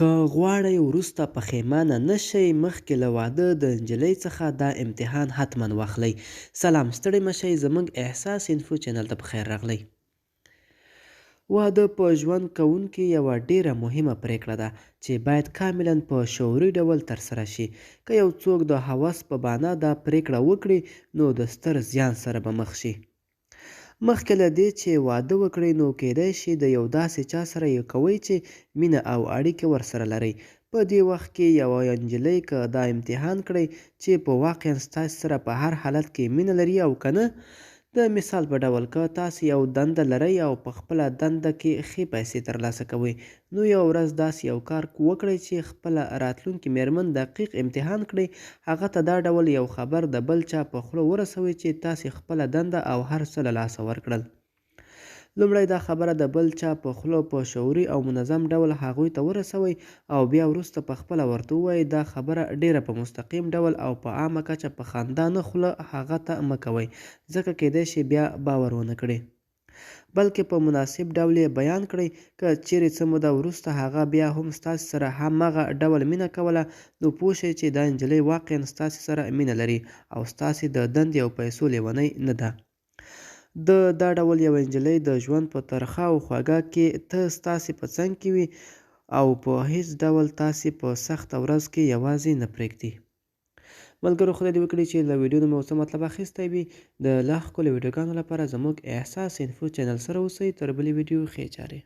که غواړئ وروسته پښیمانه نه شئ مخکې له واده د نجلۍ څخه دا امتحان حتما واخلئ. سلام ستړي مه شئ زموږ احساس انفو چینل ته په خیر راغلئ. واده په ژوند کوونکې یوه ډیره مهمه پریکړه ده چې باید کاملا په شعوري ډول ترسره شي. که یو څوک د هوس په بانه دا پریکړه وکړي نو د ستر زیان سره به مخ شي. مخکې له دې چې واده وکړئ نو کېدای شي د یو داسې چا سره یې کوئ چې مینه او اړیکې ورسره لرئ. په دې وخت کې یوه نجلۍ که دا امتحان کړئ چې په واقعا ستاسې سره په هر حالت کې مینه لري او که نه؟ د مثال په ډول که تاسې یو دنده لرئ او په خپله دنده کې ښې پیسې ترلاسه کوئ نو یوه ورځ داسې یو کار وکړئ چې خپله راتلونکې میرمن دقیق امتحان کړئ، هغه ته دا ډول یو خبر د بل چا په خوله ورسوئ چې تاسې خپله دنده او هر څه له لاسه ورکړل. لومړی دا خبره د بل چا په خوله په شعوري او منظم ډول هغوی ته ورسوئ او بیا وروسته په خپله ورته ووایئ، دا خبره ډیره په مستقیم ډول او په عامه کچه په خندا نه خوله هغه ته مه کوئ، ځکه کیدای شي بیا باور ونه کړي. بلکې په مناسب ډول یې بیان کړئ، که چیرې څه موده وروسته هغه بیا هم ستاسې سره هماغه ډول مینه کوله نو پوه شئ چې دا نجلۍ واقعا ستاسې سره مینه لري او ستاسې د دندې او پیسو لیونۍ نه ده. د دا ډول یوه نجلۍ د ژوند په ترخه او خوږه کې ته ستاسې په څنګ کې وي او په هیڅ ډول تاسې په سخته ورځ کې یوازې نه پریږدي. ملګرو خدای دې وکړي چې له ویډیو نه مو څه مطلب اخیستی وي. د لا ښکلو ویډیوګانو لپاره زموږ احساس انفو چینل سره اوسئ. تر بلې ویډیو ښې چارې.